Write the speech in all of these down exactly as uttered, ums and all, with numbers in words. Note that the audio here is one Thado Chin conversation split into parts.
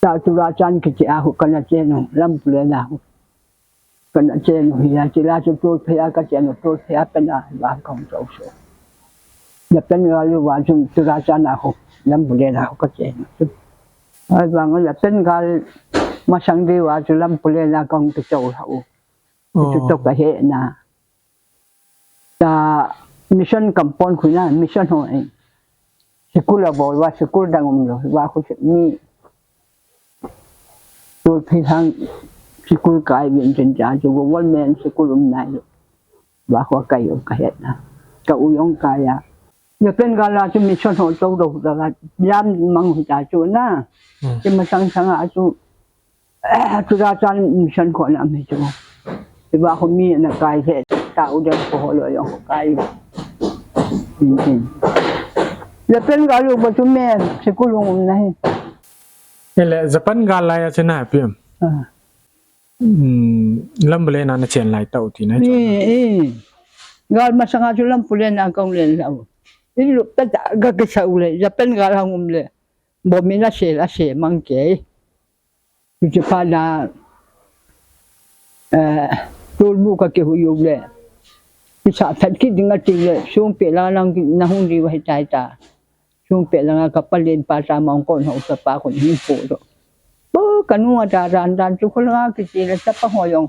Ta Churachandpur kiti a khu kana chen u, Lampulen a khu. Kana chen u hi a, chule chu Tolphei a ka chen u, Tolphei a pen a, ba ka hung chau so. Lapen gal uva chu Churachandpur a khu, Lampulen a khu ka chen u. Ahivang lapen gal masang diu a chu Lampulen a ka hung kichau lha u. Chu toh ka he na. Ta mission compound khu na, mission ho e. Sikul abol uva, sikul dang umlou, hiva khu mi Tolphei lang sikul kai uvin chun cha chu government sikul um nailou. Hiva khu kai u ka he na. Ka u jong kai a. Lapen gal a chu mission ho chau dou da ga. Jam mang hu ta chu na. Hmm. Chu masang sang a chu Churachandpur mission khu na mi chu. Hiva khu mi na kai he, ta u dem khu ho lo jong khu kai. Hmm, hmm. Lapen gal uva chu me sikul hung um na hi. Ele Japan gal lai a chu na pi em. Ah. Hmm, Lampulen a na chen lai tau ti na. Ni, eh. Gal masang a chu Lampulen a ka hung len lha u. In lup ta ta ka kisau le, Japan gal hung um le. Bom in ase, ase mang kei. Chuche phat na, eh, Tolbu ka kihui u le. Kisa that kit ding ati le, Songpeh lang lang na hung diu ahi tai ta. Songpeh lang a ka palen pa ta mang kon hausa pa kon hin po to. Bo ka nu a ta ran dan chu khol nga kiti le ta pa ho jong.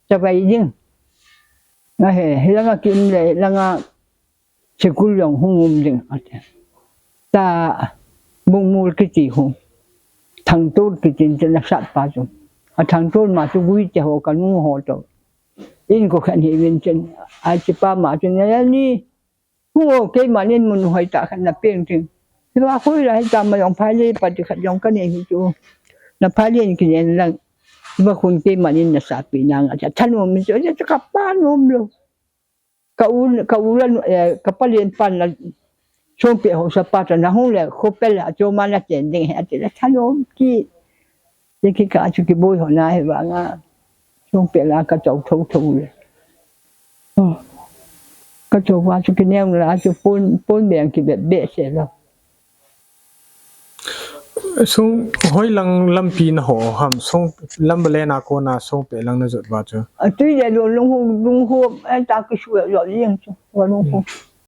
Ta vai ding. Nga he, he lang a kim le, lang a Sikul jong hung um ding ati. Ta Bungmul kiti khu. Thangtol kiti chu nasat pa chu. A Thangtol ma chu Guite ho ka nu ho to. In ko khan hi vin chen. Ai chi pa ma chu na ni. Hu o keima nin mun hoi ta khan na peng ting. Hiva khoi la hi ta ma jong phai le pa ti khat jong ka nei hi chu. Na phai le in ki nen lang. Hiva khun keima nin na sa pi na nga cha. Thanom min chu cha ka pa nom lo. Ka u, ka u la, eh, ka palen pan la, Songpeh hausa pa ta na hung le, khopel a choma na chen ding he, ati le, thanom ki, ye ki ka chu kiboi ho na he vang a, Songpeh la ka chau thou thou le. Oh. Ka chau va chu kineo la chu pon, pon beng ki be, be se lo. Song, hoi lang lampi na ho ham, Song, Lampulen a kona Songpeh lang na jot va chu. A tui le lo lung hu, lung hu, ai ta ki su lo ling chu, va lung hu. Hmm.